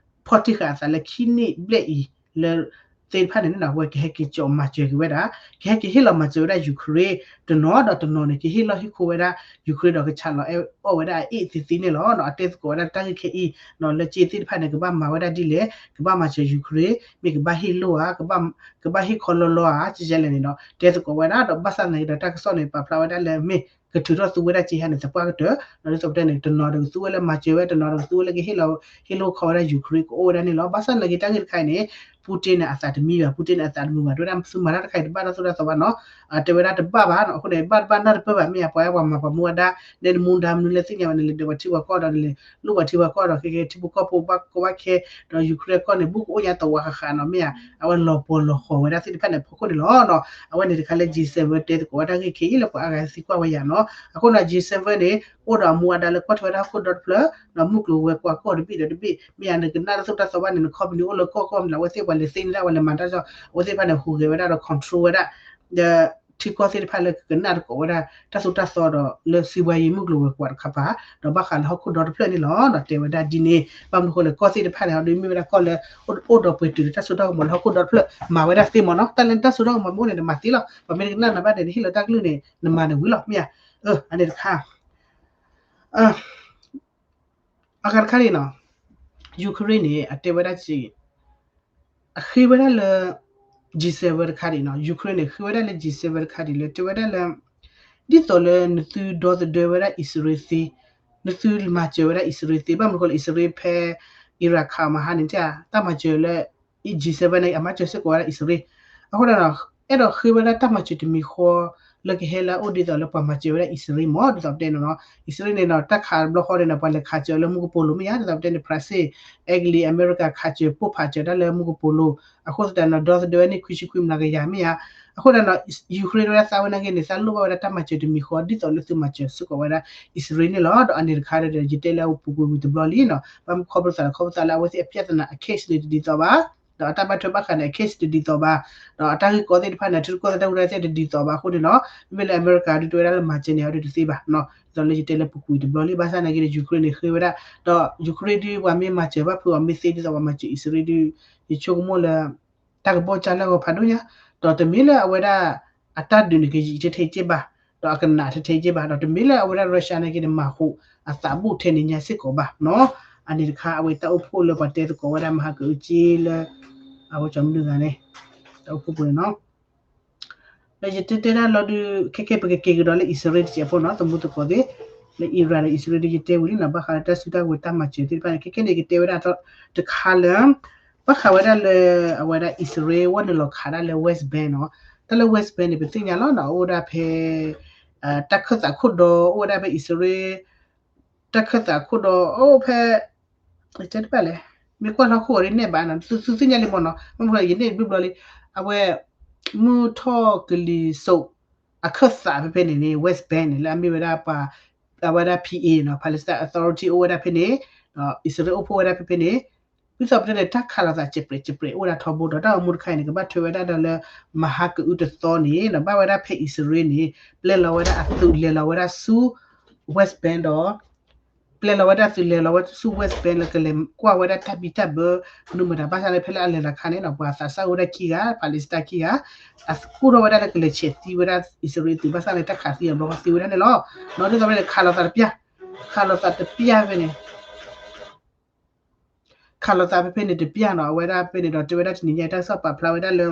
ဖီၣ်တံၢ်ဃာ်အသးလၢခံနံၣ်ဘျဲၣ်အံၤ လၢ သ့ၣ်တဖၣ်န့ၣ်န့ၣ် အဝဲကဟဲက့ၤကၠီးမၤစၢၤက့ၤဝဲဒၣ် ကဟဲက့ၤဟ့ၣ်လီၤမၤစၢၤဝဲဒၣ် Ukraine တနီၤဒီးတနီၤန့ၣ် ကဟ့ၣ်လီၢ်ဟ့ၣ်ခိၣ်ဝဲဒၣ် Ukraine ဒီးကဆးလီၤအီၣ်ဝဲဒၣ်အအ့ၣ်သ့သ့န့ၣ်လီၤ. အတဲသကိးဝဲဒၣ်တၢ်ဂ့ၢ်ခဲအံၤ လၢစ့သ့ၣ်တဖၣ်န့ၣ် ကဘၣ်မၤဝဲဒၣ်ဒ်လဲၣ် ကဘၣ်မၤစၢၤ Ukraine မ့ၢ်ကဘၣ်ဟ့ၣ်လိၢ်ဧါ ကဘၣ်ဟ့ၣ်ခီလီလီဧါ ကလဲၣ်န့ၣ်ဒီး တဲသကိးဝဲဒၣ်ဒီး ဘၣ်ဆၣ်သနာ်က့ဒီး တၢ်ကစီၣ်န့ၣ် ပာ်ဖျါဝဲဒၣ်လၢမ့ၢ် ကထုးထီၣ်သူဝဲဒၣ်စ့ဟါန့ၣ် သပှၢ်ကတၢၢ် ဒီးဒ်သိးပတဲန့ၣ် တနီၤဒီးကသူဝဲလၢမၤစၢၤဝဲ တနီၤဒီးကသူဝဲလၢကဟ့ၣ်လီၤ ဟ့ၣ်လိၢ်ခီဝဲဒၣ် Ukraine ကအိၣ်ဝဲဒၣ်န့ၣ်လီၤ. ဘၣ်ဆၣ်သနာ်က့တၢ်ဂ့ၢ်တခါအံၤန့ၣ် ပူၣ်တ့ၢ်န့ၣ်အသးတမံဘၣ်, ပူၣ်တ့ၢ်န့ၣ်အသးတမုာ်ဘၣ်, တဲဝဲဒၣ်သုမၤတၢ်တခါအံၤတဘၣ်တၢ်သိၣ်တၢ်သီဘၣ်နီၤ, တဲဝဲဒၣ်တဘၣ်ဘၣ်နီၤ, အဃိန့ၣ် ဘၣ်တဘၣ်နၢ်တပၢၢ်ဘၣ်, မ့ၢ်အပှၤအဲၣ်ပှၤမၤပှၤမူဝဲဒၣ်, နဲနမူဒါမနုၤလဲၣ်သ့ၣ်ညါဘၣ်န့ၣ် လဲၤဒုးပှၤထံပှၤကီၢ်ဒီးလဲၤလိၣ်ပှၤထံပှၤကီၢ်ဒီး ခဲကဲထံဖိကီၢ်ဖိဘၣ်ကီဘၣ်ခဲ, ဒီး Ukraine ကီၢ်န့ၣ် ဘူးကအိၣ်ညါတဝးဃးဃးနီၤ, မ့ၢ်ဧါ, အဝဲလီၤပှီၢ်လီၤဃီၤဝဲဒၣ်သ့ၣ်တဖၣ်န့ၣ် ဖီခိၣ်န့ၣ်လီၤနီၤ, အဝဲန့ၣ်တခါလၢ G seven တဲသကိးဝဲဒၣ်ဂ့ၢ်ခဲအံၤလၢပှၤအါဂၤသံကွၢ်ဝဲယၤနီၤ, အဃိန့ၣ် G seven န့ၣ် အိၣ်ဒီးအမူအဒါလၢကွၢ်ထွဲဝဲဒၣ်ဟီၣ်ခိၣ်ဒီတဖျၢၣ်, ဒီးမုၢ်ကျိၤဝဲၤကွာ်ကီၢ်တဘ့ၣ်ဒီးတဘ့ၣ်, မ့ၢ်ဧါ, နကနၣ်တၢ်သိၣ်တၢ်သီဘၣ်န့ၣ် န company အိၣ်လၢကီၢ်ကီၢ်မနုၤလဲၣ်, အဝဲသ့ၣ်ပှၤလဲၤသ့န့ၢ်ဒၣ် ပှၤလဲၤမၤတၢ်စီၤ, အဝဲသ့ၣ်တဖၣ်န့ၣ် ဟူးဂဲၤဝဲဒၣ်ဒီး control ဝဲဒၣ် ဒီးထံကီၢ်သ့ၣ်တဖၣ်လၢကကနၣ်သကိးဝဲဒၣ် တၢ်သိၣ်တၢ်သီဒီးလၢစံးဝဲယံၤမုၢ်ကျိၤဝဲၤကွာ်တခါပၤ, ဒီးဘၣ်ဃးလၢဟီၣ်ခိၣ်ဒီတဖျၢၣ်န့ၣ်လီၤ. ဒီးတဲဝဲဒၣ်ဒ်န့ၣ်, ဘၣ်မနုၤအဃိလဲၣ် ကီၢ်သ့ၣ်တဖၣ်န့ၣ် အဒုးမ့ၢ်ဝဲဒၣ်ကီၢ်လၢ အိၣ်ဒီးပှဲၤတုာ်လၢတၢ်စိတၢ်ကမီၤလၢဟီၣ်ခိၣ်ဒီတဖျၢၣ် မၤဝဲဒၣ်သ့မ့ၢ်နီၤ, တၢ်လၢတၢ်စိတၢ်ကမီၤမ့ၢ်အိၣ်န့ၣ် နမၤသ့လီၤ, ပှၤမ့ၢ်တကနၣ်နၤဘၣ်န့ၣ် နဟ့ၣ်လီၤတၢ်ကလုၢ်န့ၣ် နမၤန့ၣ်ဝံၤလီၤ, မ့ၢ်ဧါ, အန့ၣ်တခါ အဂၤတခါန့ၣ်နီၤ, Ukraine န့ၣ် အတဲဝဲဒၣ်က့ၤ, အဃ့ဝဲဒၣ်လၢ G seven တခါဒံးနီၤ, Ukraine န့ၣ် ဃ့ဝဲဒၣ်လၢ G seven တခါဒံးလၢ တဲဝဲဒၣ်လၢ ဒ်သိးလၢနသုဒီသဒၢဝဲဒၣ်အံၣ်စရ့လးသ့, နသုမၤစၢၤဝဲဒၣ်အံၣ်စရ့လးသ့, ဘၣ်မနုၤအဃိလဲၣ် အံၣ်စရ့လးဖဲ Iran ခးမဟါန့ၣ် တၢ်မၤစၢၤလၢ G seven န့ၣ် အမၤစၢၤစ့ၢ်ကီးဝဲဒၣ်အံၣ်စရ့လး, အဃိဒီး အဲၣ်ဒိးဃ့ဝဲဒၣ်တၢ်မၤစၢၤတမံၤဃီ လၢကဟဲလၢအအိၣ်ဒ်သိးလၢပှၤမၤစၢၤဝဲဒၣ်အံၣ်စရ့လးမ့ၢ် ဒ်သိးပတဲန့ၣ်နီၤ, အံၣ်စရ့လးန့ၣ်နီၤ တၢ်ခးတဘျီဃီန့ၣ်နီၤ ပှၤလဲၤခးစၢၤလၢမူကပိာ်လိၤမ့ၢ်ဧါ, ဒ်သိးပတဲန့ၣ် ဖရၣ်စ့ၣ်, အဲကလံး, အမဲရကၤ ခးစၢၤပိၢ်ဖးစၢၤတၢ်လၢမူကပိာ်လိၤ, အဃိသတးနီၤ ဒီသဒၢဝဲန့ၣ် ခွံဆံခွံမျးကယၤမ့ၢ်ဧါ, အဃိဒီးနီၤ Ukraine ဝဲဒၣ်သးဝဲနာ်က့န့ၣ် သးလိၣ်ဘၣ်ဝဲဒၣ်တၢ်မၤစၢၤတမံၤဃီ ဒ်သိးလၢသုမၤစၢၤစ့ၢ်ကီးဝဲဒၣ်အံၣ်စရ့လးန့ၣ်လီၤ. ဒီးအန့ၣ်တခါဒီး ယတဲလၢအပူၤကွံာ်ဝံၤတဘျီလံနီၤ, ဘၣ်မနုၤခီဖျိသးလဲၣ် ခီဖျိသးလၢအဝဲသ့ၣ်အပြဿနာ အ case န့ၣ်တဒ်သိးဘၣ်, ဒီးအတၢ်ဘၣ်ထွဲဘၣ်ဃးန့ၣ် အ case တဒ်သိးဘၣ်, ဒီးအတၢ်ဂ့ၢ်ကီသ့ၣ်တဖၣ်န့ၣ် ထံတကီၢ်သတးဒူၣ်သ့ၣ်တဒ်သိးဘၣ်အဃိန့ၣ်နီၤ, မ့မ့ၢ်လၢအမဲရကၤဒုးတဲဝဲဒၣ်လၢမၤစၢၤန့ၣ် အဝဲဒၣ်တသ့ဘၣ်နီၤ, ဒ်သိးလၢယတဲလၢပူၤကွံာ်တဘျီလံ, ဘၣ်ဆၣ်နာ်က့န့ၣ် Ukraine န့ၣ်ဃ့ဝဲဒၣ်, ဒီး Ukraine ဒုးပှၤမ့ၢ်မၤစၢၤဘၣ်ဖုးအီၤမ့ၢ်သ့ဒ်သိးပှၤမၤစၢၤအံၣ်စရ့လးဒုး, ယဆိကမိၣ်လၢ တၢ်ကဘီၣ်ကၢ်လၢအဂီၢ်ဖးဒိၣ်ညါ, ဒီးတမ့ၢ်လၢအဝဲဒၣ် အတၢ်ဒုးန့ၣ်ကယံာ်ထဲထဲက့ၢ်ဘၣ်, ဒီးအကနးထဲထဲက့ၢ်ဘၣ်, ဒီးတမ့ၢ်လၢအဝဲဒၣ် Russia နာ်က့န့ၣ် မၤဃိးအသးဘူးထဲန့ၣ်ညါစ့ၢ်ကီးဘၣ်နီၤ, အန့ၣ်တခါ အဝဲတၢ်အိၣ်ဖှိၣ်လၢပှၤတဲသကိးဝဲဒၣ်မဟါကအုက့လၢ အဝဲကီမနုၤဂၤန့ၣ် တၢ်အိၣ်ဖှိၣ်ပူၤန့ၣ်နီၤ ဒီးယတဲတဲဒၣ်လီၤဒုး ခဲကဲပကက့ၤကဒီးလၢအံၣ်စရ့လးတစဲးဖိနီၤ, သမူသကိးသ့ၣ်, လၢ Iran ဒီးအံၣ်စရ့လးဒုး ယတဲဝံၤလံနီၤ, ဘၣ်ဃးလၢတၢ်စုတၢ်ကဝဲၤတၢ်မၤစၢၤသ့ၣ်တဖၣ်န့ၣ် ခဲကဲန့ၣ် ယကတဲဝဲဒၣ်တခါလၢ ဘၣ်ဃးဝဲဒၣ်လၢ အဝဲဒၣ်အံၣ်စရ့လးဝဲနုာ်လီၤခးဒၣ်လၢ West Bank နီၤ, တၢ်လၢ West Bank န့ၣ် ပသ့ၣ်ညါလီၤနီၤ, အိၣ်ဝဲဒၣ်ဖဲ တၢ်ခၢၣ်သးခိၣ်ဒီ အိၣ်ဝဲဒၣ်ဖဲအံၣ်စရ့လး တၢ်ခၢၣ်သးခိၣ်ဒီ အိၣ်ဖဲ တဲတဘၣ်လဲၣ်, မ့ၢ်ကွၢ်လီၤခိၣ်အီၤဒ်န့ၣ်ဘၣ်နီၤ, သုသုသ့ၣ်ညါလံမ့ၢ်နီၤ, မ့ၢ်မ့ၢ်ယန့ၣ်ဘျုးဘျီလံ, အဝဲ မုၢ်ထီၣ်ကလံၤစိး အခၢၣ်သးဖဲဖဲန့ၣ်န့ၣ် West Bank န့ၣ် လၢအမ့ၢ်ဝဲဒၣ်ပှၤ အဝဲဒၣ် P A နီၤ, Palestine Authority အိၣ်ဝဲဒၣ်ဖဲန့ၣ်, ဒီးအံၣ်စရ့လးအိၣ်ဖှိၣ်ဝဲဒၣ်ဖဲဖဲန့ၣ်, ဒ်သိးပတဲန့ၣ် တၢ်ခးလိာ်သးစဲးပြဲးစဲးပြဲးအိၣ်ဝဲဒၣ်ထီဘိဒီး တၢ်ဂီၤမူတခါအံၤန့ၣ် ကဘၣ်ထွဲဝဲဒၣ်ဒီးလၢ မဟါကအုတသီန့ၣ် ဘၣ်ဝဲဒၣ်ဖဲအံၣ်စရ့လးန့ၣ် ပျဲလီၤဝဲဒၣ်အသုးလဲၤလီၤဝဲဒၣ်ဆူ West Bank ဒီး ပျဲလီၤဝဲဒၣ်သုးလဲၤလီၤဝဲဆူ West Bank လၢကလဲၤကွၢ်ဝဲဒၣ်တၢ်ဘံၣ်တၢ်ဘၢ မနုၤမတၤ ဘၣ်ဆၣ်လၢဖဲလၢအလဲၤလီၤခါန့ၣ်ဒီး ပှၤသးစၢ်အိၣ်ဝဲဒၣ်ခံဂၤ Palestine ခံဂၤ အကူၣ်ထီၣ်ဝဲဒၣ်လၢကလဲၤဆဲးသံဝဲဒၣ် အံၣ်စရ့လးသုး ဘၣ်ဆၣ်လၢတၢ်ခးသံအဘျီဃီသံဝဲဒၣ်န့ၣ်လီၤ. နီၢ်ဒ်သိးဖဲန့ၣ် ခးလိာ်သးတပျၢ် ခးလိာ်သးတပျၢ်ဖဲန့ၣ် ခးလိာ်သးဖဲဖဲန့ၣ်တပျၢ်နီၤ အဝဲဒၣ်ဖဲန့ၣ်ဒီးတဲဝဲဒၣ်တနံၤညါတၢ်ကစီၣ်ပာ်ဖျါဝဲဒၣ်လၢ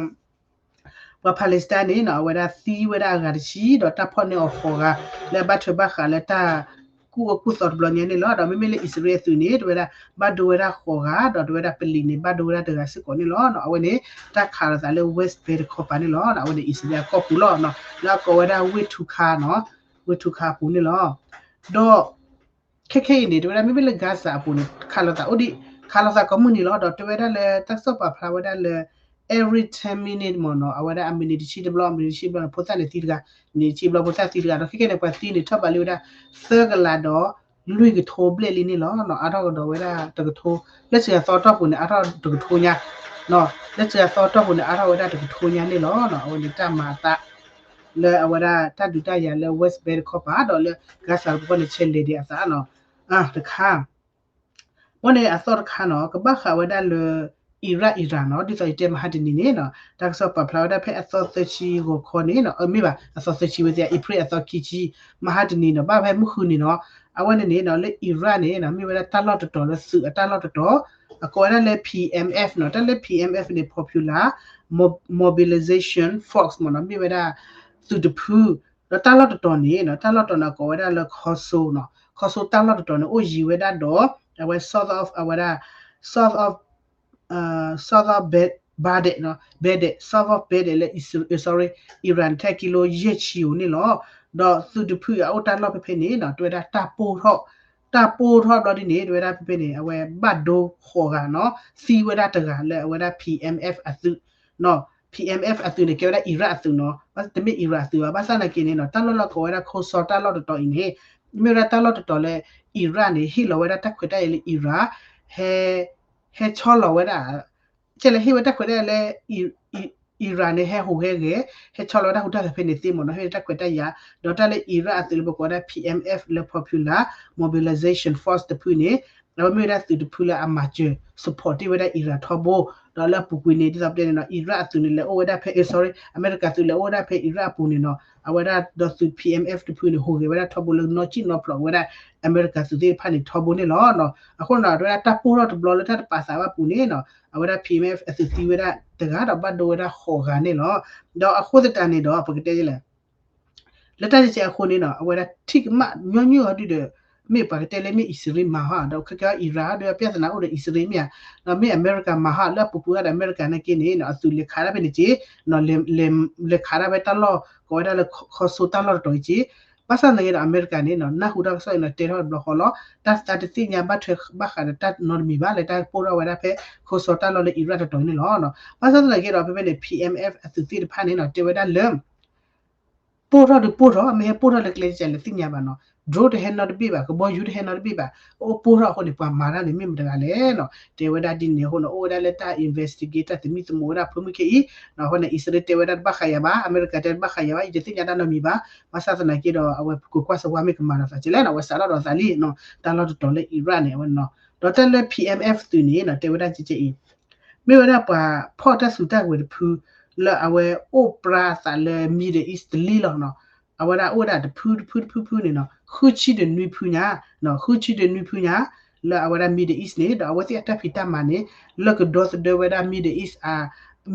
ပှၤ Palestine န့ၣ်နီၤ အဝဲဒၣ်သံဝဲဒၣ်အဂၤတဆံ ဒီးတၢ်ဖီၣ်န့ၢ်အီၤဃိးဂၤ လၢအဘၣ်ထွဲဘၣ်ဃးလၢတၢ်ကူၣ်အၢကူၣ်သီတဘျီညါန့ၣ်လီၤ. ဒီးမ့မ့ၢ်လၢအံၣ်စရ့လးအသုးန့ၣ် တဲဝဲဒၣ်ဘၣ်ဒိဝဲဒၣ်ဃိးဂၤ ဒီးတဲဝဲဒၣ်ပလံးန့ၣ် ဘၣ်ဒိဝဲဒၣ်တဂၤစ့ၢ်ကီးန့ၣ်လီၤ. အဝဲန့ၣ် တၢ်ခးလိာ်သးလၢ West Bank တခီပၤန့ၣ်လီၤ. အဝဲန့ၣ်အံၣ်စရ့လးအကီၢ်ပူၤလီၤ. လၢအကိးဝဲဒၣ် ဝ့ၢ်ထူခါနီၤ ဝ့ၢ်ထူခါအပူၤန့ၣ်လီၤ. ဒီး ခဲခဲအံၤန့ၣ် တဲဝဲဒၣ်မ့မ့ၢ်လၢ Gaza အပူၤန့ၣ် ခးလိာ်သးအိၣ်ဒံး ခးလိာ်သးကိးမုၢ်နံၤလီၤ. ဒီးတဲဝဲဒၣ်လၢတၢ်ကစီၣ်ပာ်ဖျါဝဲဒၣ်လၢ every ten minute မ့ၢ်နီၤ အဝဲဒၣ်အ minute တဆံတဘျီ အ minute တဆံတဘျီန့ၣ် ဖိသၣ်န့ၣ်သံတဂၤ minute တဆံတဘျီ ဖိသၣ်သံတဂၤ ဒီးခဲခဲန့ၣ် ပှၤသံန့ၣ် ထီၣ်ဘးလံဝဲဒၣ် သၢကလးဒီးလွံၢ်ကထိဘျဲၣ်လံန့ၣ်လီၤ. အါထီၣ်ကဒီးဝဲဒၣ်တကထိ လၢစှၤသီတီၢ်ပူၤန့ၣ် အါထီၣ်တကထိညါ လၢစှၤသီတီၢ်ပူၤန့ၣ် အါထီၣ်ဝဲဒၣ်တကထိညါန့ၣ်လီၤ. အဝဲန့ၣ်တၢ်မၤအသး လၢအဝဲဒၣ်တၢ်ဒုးတၢ်ယၤလၢ West Bank တခီပၤ ဒီးလၢ Gaza တခီန့ၣ် ဆဲးလဲၤဒံးအသးနီၤ တခါ ဘၣ်န့ၣ်အသီတခါနီၤ ကဘၣ်ဃးဝဲဒၣ်လၢ Iran Iran နီၤ ဒ်သိးယတဲမဟါတနံၤန့ၣ်နီၤ တၢ်ကစီၣ်ပာ်ဖျါဝဲဒၣ်ဖဲအသီသၢဆံဂီၤခီန့ၣ်နီၤ အမ့ၢ်ဘၣ် အသီသၢဆံဝဲသ့ၣ် April အသီခံဆံ မဟါတနံၤနီၤ ဘၣ်ဖဲမုၢ်ဃုနံၤနီၤ အဝဲန့ၣ်န့ၣ်နီၤ လၢ Iran န့ၣ်နီၤ မ့ၢ်ဝဲဒၣ်တၢ်လီၢ်တတီၤလၢသုးအတၢ်လီၢ်တတီၤ အကိးဝဲဒၣ်လၢ P M F နီၤ တၢ်လၢ P M F န့ၣ် Popular Mobilization Force မ့ၢ်နီၤ မ့ၢ်ဝဲဒၣ် သုးတဖု ဒီးတၢ်လီၢ်တတီၤန့ၣ်နီၤ တၢ်လီၢ်တတီၤန့ၣ် အကိးဝဲဒၣ်လၢ Khost နီၤ Khost တၢ်လီၢ်တတီၤန့ၣ် အိၣ်ယံၤဝဲဒၣ်ဒီး အဝဲ south of အဝဲဒၣ် south of south of Beit Badad နီၤ Badad, south of Badad လၢ sorry, Iran ထဲကံလိယဲၢ်ဆံဧိၤန့ၣ်လီၤ. ဒီးသုးတဖုအအိၣ်တၢ်လီၢ်ဖဲဖဲန့ၣ်နီၤ တဲဝဲဒၣ်တၢ်ပိၢ်ထီၣ် တၢ်ပိၢ်ထီၣ်ဘျီဒ်န့ၣ် တဲဝဲဒၣ်ဖဲဖဲန့ၣ် အဝဲဘၣ်ဒိဃိးဂၤနီၤ သံဝဲဒၣ်တဂၤလၢအဝဲဒၣ် P M F အသုးနီၤ P M F အသုးန့ၣ် ကဲဝဲဒၣ် Iraq အသုးနီၤ တမ့ၢ် Iran အသုးဘၣ် ဘၣ်ဆၣ်သနာ်က့န့ၣ်နီၤ တၢ်လီၢ်လၢကိးဝဲဒၣ် Khorasan တၢ်လီၢ်တတီၤအံၤန့ၣ် မ့ၢ်ဝဲဒၣ်တၢ်လီၢ်တတီၤလၢ Iran န့ၣ် ဟ့ၣ်လီၤဝဲဒၣ်တၢ်ခွဲးတၢ်ယာ်လၢ Iran ဟဲ ဟဲဆီလီၤဝဲဒၣ် ကဲလဲၣ်ဟ့ၣ်ဝဲတၢ်ခွဲးတၢ်ယာ်လၢ Iran န့ၣ် ဟဲဟူးဂဲၤဂဲၤ ဟဲဆီလီၤဝဲဒၣ်ဟူးတၢ်ဂဲၤဖဲန့ၣ်သ့မ့ၢ်နီၤ ဟ့ၣ်တၢ်ခွဲးတၢ်ယာ် ဒီးတၢ်လၢ Iraq အသုးလၢပကိးဝဲဒၣ် P M F လၢ Popular Mobilization Force တဖုန့ၣ် အဝဲမ့ၢ်ဝဲဒၣ်သုးတဖုလၢအမၤစၢၤ support တ့ၢ်ဝဲဒၣ် Iran ထီဘိ ဒီးလၢအပူၤကွံာ်န့ၣ် ဒ်သိးပတဲန့ၣ်နီၤ Iraq အသုးန့ၣ် လဲၤအိၣ်ဝဲဒၣ်ဖဲ sorry, အမဲရကၤသုးလဲၤအိၣ်ဝဲဒၣ်ဖဲ Iraq အပူၤန့ၣ်နီၤ အဝဲဒၣ်ဒီးသုး P M F တဖုန့ၣ် ဟူးဂဲၤဝဲဒၣ်ထီဘိလၢနီၣ်စံၣ်နီၣ်ဖျိးဝဲဒၣ် အမဲရကၤသုးသ့ၣ်တဖၣ်န့ၣ်ထီဘိန့ၣ်လီၤ. အဃိန့ၣ်ဒီး တၢ်ပိၢ်ထီၣ်တဘျီလၢတၢ်တပာ်သးဘၣ်ပူၤန့ၣ်နီၤ အဝဲဒၣ် P M F အသုးသံဝဲဒၣ်တဂၤဒီးဘၣ်ဒိဝဲဒၣ်ဃိးဂၤန့ၣ်လီၤ. ဒီးအဃိသတးန့ၣ်ဒီး ပကတဲလဲၣ် လၢတၢ်တစဲးအဃိန့ၣ်နီၤ အဝဲဒၣ်ထံၣ်ကမၣ်ညီနုၢ်အီၤဒုဒီး မ့ၢ်ပှၤကတဲလၢမ့ၢ်အံၣ်စရ့လးမၤဟီ ဒီးခဲကဲအံၤ Iran ဒီး ပြဿနာ အိၣ်ဒီးအံၣ်စရ့လးမ့ၢ်ဧါ, ဒီးမ့ၢ်အမဲရကၤမၤဟီ လၢအပူၤကွံာ်ဒီးအမဲရကၤနာ်က့န့ၣ် အသုးလဲၤခးဒၣ်ဖဲန့ၣ်က့ လဲၤခးဒၣ်ဖဲတၢ်လီၢ် ကိးဝဲဒၣ်လၢ Khorasan တၢ်လီၢ်တတီၤအံၤက့ ဘၣ်ဆၣ်သနာ်က့ဒီး အမဲရကၤန့ၣ် နၢ်ဟူတၢ်ကစီၣ်အံၤနီၤ တဲထီၣ်တဘျီဃီလီၤ တၢ်သးတသ့ၣ်ညါဘၣ်ထွဲဘၣ်ဃးဒီးတၢ်နီတမံၤဘၣ် လၢတၢ်ပိၢ်ထီၣ်ဝဲဒၣ်ဖဲ Khorasan တၢ်လီၢ်လၢ Iraq တတီၤအံၤန့ၣ်လီၤ. ဘၣ်ဆၣ်သနာ်က့ဒီး ဖဲဖဲန့ၣ် P M F အသုးသ့ၣ်တဖၣ်န့ၣ်နီၤ တဲဝဲဒၣ်လၢ ပိၢ်ထီၣ်ဒုးပိၢ်ထီၣ် မ့ၢ်ဟဲပိၢ်ထီၣ်လၢကျဲတစဲးလဲၣ်သ့ၣ်ညါဘၣ်နီၤ drone တဟဲနီတဘ့ၣ်ဘၣ် ကဘီယူၤတဟဲနီတဘ့ၣ်ဘၣ် အိၣ်ပိၢ်ထီၣ်အဃိန့ၣ် ပှၤမၤတၢ်န့ၣ်မ့ၢ်မတဂၤလဲၣ်နီၤ တဲဝဲဒၣ်ဒ်န့ၣ်အဃိန့ၣ် အိၣ်ဝဲဒၣ်လၢတၢ် investigate တၢ်သမံသမိးဝဲဒၣ်ဖဲမုၢ်ခဲအံၤ အဃိန့ၣ် အံၣ်စရ့လးတဲဝဲဒၣ်တဘၣ်ဃးယၤဘၣ် အမဲရကၤတဲတဘၣ်ဃးယၤဘၣ် ယတသ့ၣ်ညါတၢ်နီတမံၤဘၣ် ဘၣ်ဆၣ်သနာ်က့ဒီး အဝဲကကွၢ်စဝါမ့ၢ်ကမၤဒီးသးကဲလဲၣ်နီၤ အဝဲစးထီၣ်ဒီးသးလံနီၤ တၢ်လီၢ်တတီၤလၢ Iraq န့ၣ် အဝဲနီၤ ဒီးတၢ်လၢ P M F သုးန့ၣ်နီၤ တဲဝဲဒၣ်ကဲကဲအံၤ မ့ၢ်ဝဲဒၣ်ပှၤဖီၣ်တၢ်စုတၢ်ကဝဲၤတဖု လၢအဝဲအိၣ်ပြါအသးလၢ Middle East တလံလီၤနီၤ အဝဲဒၣ်အိၣ်ဝဲဒၣ်တဖုတဖုတဖုဖုန့ၣ်နီၤ ဃုဆံဒီးနွံဖုညါ ဃုဆံဒီးနွံဖုညါ လၢအဝဲဒၣ် Middle East န့ၣ် ဒီးအဝဲသ့ၣ်အတၢ်ဖံးတၢ်မၤန့ၣ် လၢကဒီသဒၢဝဲဒၣ် Middle East အ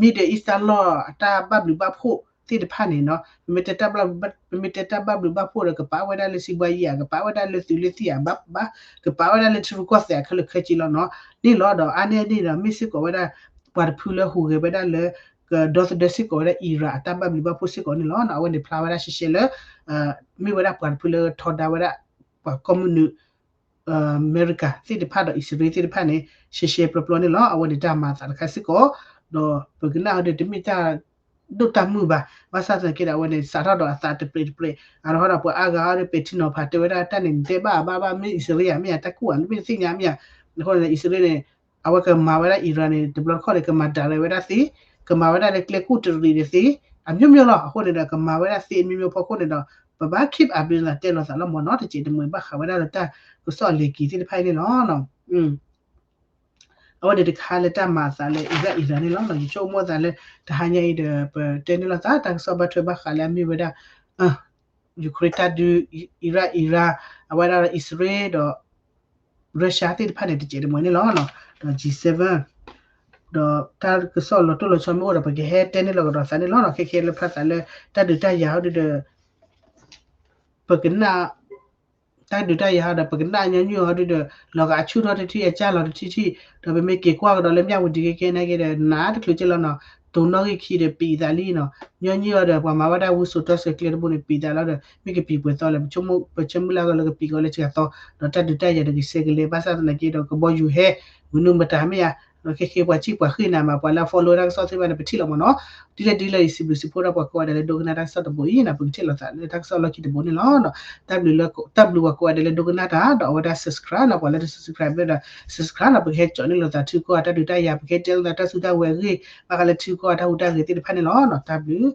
Middle East တၢ်လီၢ်အတၢ်ဘၣ်ဘျုးဘၣ်ဖှိၣ်သ့ၣ်တဖၣ်န့ၣ်နီၤ ပမ့ၢ်တဲ ပမ့ၢ်တဲတၢ်ဘၣ်ဘျုးဘၣ်ဖှိၣ်ဒီး ကပာ်ဝဲဒၣ်လၢစံးဘှါယံၤဧါ ကပာ်ဝဲဒၣ်လၢသုးလၢသံၣ်ဧါ ဘၣ်ဘၣ် ကပာ်ဝဲဒၣ်လၢထံရူၢ်ကီၢ်သဲးခဲလၢာ်ခဲဆ့လီၤနီၤ န့ၣ်လီၤ ဒီးအါန့ၢ်န့ၣ်ဒီး မ့ၢ်စ့ၢ်ကီးဝဲဒၣ် ပှၤတဖုလၢဟူးဂဲၤဝဲဒၣ်လၢ ကဒီသဒၢစ့ၢ်ကီးဝဲဒၣ် Iran အတၢ်ဘၣ်ဘျုးဘၣ်ဖှိၣ်စ့ၢ်ကီးန့ၣ်လီၤ. အဝဲန့ၣ်ဖျါဝဲဒၣ်ရှဲရှဲလၢ မ့ၢ်ဝဲဒၣ်ပှၤတဖုလၢထီဒါဝဲဒၣ် ပှၤကီၢ်မုၢ်နုာ် အမဲရကၤသ့ၣ်တဖၣ်ဒီးအံၣ်စရ့လးသ့ၣ်တဖၣ်န့ၣ် ရှဲရှဲပျီပျီန့ၣ်လီၤ. အဝဲန့ၣ်တၢ်မၤအသးတခါစ့ၢ်ကီး ဒီးပကနၣ်အီၤဒီးတမ့ၢ်တၢ် ဒိၣ်တၢ်မုာ်ဘၣ်. ဘၣ်ဆၣ်သနာ်က့ဒီး အဝဲန့ၣ်စးထီၣ်ဒီးအသးတပြဲးတပြဲး အါထီၣ်ဒီးပှၤအါဂၤအီၤဒီးပဲာ်ထံနီၤဖးတဲဝဲဒၣ်တၢ်န့ၣ် နတဲဘၣ်ဘၣ်ဘၣ် မ့ၢ်အံၣ်စရ့လးမ့ၢ်ဧါ တၢ်ကူၣ်ဘၣ် နမ့ၢ်တသ့ၣ်ညါမ့ၢ်ဧါ. အဃိန့ၣ် အံၣ်စရ့လးန့ၣ် အဝဲကမၤဝဲဒၣ် Iran န့ၣ် တဘျီတခီၣ်န့ၣ် ကမၤဒၣ်ရဲၣ်ဝဲဒၣ်သ့, ကမၤဝဲဒၣ်လၢကျဲကူၣ်တရံးတသ့, အမျိုးမျိုးလီၤ. အဃိန့ၣ်ဒီး ကမၤဝဲဒၣ်သ့အမျိုးမျိုးဖီခိၣ်န့ၣ်ဒီး ပဘၣ် keep update လီၤ တဲလိာ်သးလီၤမ့ၢ်နီၤ တစဲးတမှဲၤဘၣ်ဃးဝဲဒၣ်လၢတၢ်ကစီၣ်အလံာ်က့ၤသ့ၣ်တဖၣ်အံၤန့ၣ်လီၤ. အဝဲန့ၣ်တခါလၢတၢ်မၤအသးလၢ Iran Iran န့ၣ်လီၤ. ယဆိကမိၣ်သးလၢ တဟါညါအံၤဒီး ပတဲန့ၣ်လိာ်သး တၢ်ကစီၣ်ဘၣ်ထွဲဘၣ်ဃးလၢအမ့ၢ်ဝဲဒၣ် Ukraine တၢ်ဒုး Iran Iran အဝဲဒၣ်ဒီး အံၣ်စရ့လးဒီး Russia သ့ၣ်တဖၣ်န့ၣ် တစဲးတမှဲၤန့ၣ်လီၤ. ဒီး G seven ဒီးတၢ်ကစီၣ်လီၤတိၢ်လီၤဆီမ့ၢ်အိၣ်ဒီး ပကဟဲတဲန့ၣ်လီၤကဒီးသးန့ၣ်လီၤ. ခဲခဲလၢဖျါသးလၢ တၢ်ဒုးတၢ်ယၤဟီဒုဒီး ပကနၣ် တၢ်ဒုးတၢ်ယၤဟီဒီး ပကနၣ်ညီနုၢ်ဟီဒုဒီး လီၤဂာ်အဆူၣ်ထီၣ်တထံၣ် အကၢ်လီၤတထံၣ်ထံၣ် ဒီးပမ့ၢ်က့ၤကွၢ်ကဒီးလၢ မြဝတီ ခဲခဲနာ်က့ဒီး နးတချုးက့လီၤနီၤ. တိၤနီၣ်ဂံၢ်ခံဒီးပံးသးလံနီၤ. ညီနုၢ်ဟီဒီး ပှၤမၤဝဲဒၣ်ဝူစိာ်တီစိာ်ကျဲတဘိန့ၣ် ပံးသးလီၤဒီး မ့ၢ်ကပံးပှဲၤသီလဲၣ် ပဆၢမုၢ်လၢ်ကလၢကပံးကီးလၢစှၤသီ ဒီးတၢ်ဒုးတၢ်ယၤဒီးကဆဲးကလဲၤ ဘၣ်ဆၣ်သနာ်က့ဒီး ကဘီယူၤဟဲ မနုၤမတၤမ့ၢ်ဧါ ခဲခဲပှၤစံၣ်ပှၤဃ့ၢ်နၤမး ပှၤလၢအ follow တၢ်ကစီၣ်သ့ၣ်တဖၣ်န့ၣ် ပထံၣ်လီၤမ့ၢ်နီၤ. ဒ်လဲၣ်ဒ်လဲၣ် ယစံးဘျုးစံးဖှိၣ်ဒၣ်ပှၤကိးဂၤဒဲးလၢဒိကနၣ်တၢ်ကစီၣ်တဘိအံၤနီၤ ပကထံၣ်လိာ်သးလၢတၢ်ကစီၣ်လီၢ်ခံတဘိန့ၣ်လီၤ. တၢ်ဘျုးလၢ တၢ်ဘျုးပှၤကိးဂၤဒဲးလၢဒိကနၣ်တၢ် ဒီးအဝဲဒၣ် subscribe နီၤ ပှၤလၢတ subscribe ဘၣ်ဒီး subscribe နီၤ ပကဟဲကၠီၤန့ၢ်လိာ်သးထံကီၢ်အတၢ်ဒုးတၢ်ယၤ ပကဟဲတဲလိာ်သးတၢ်စုတၢ်ဝဲၤအဂ့ၢ် ဘၣ်ဃးလၢထံကီၢ်အတၢ်ဟူးတၢ်ဂဲၤသ့ၣ်တဖၣ်န့ၣ်လီၤ. တၢ်ဘျုး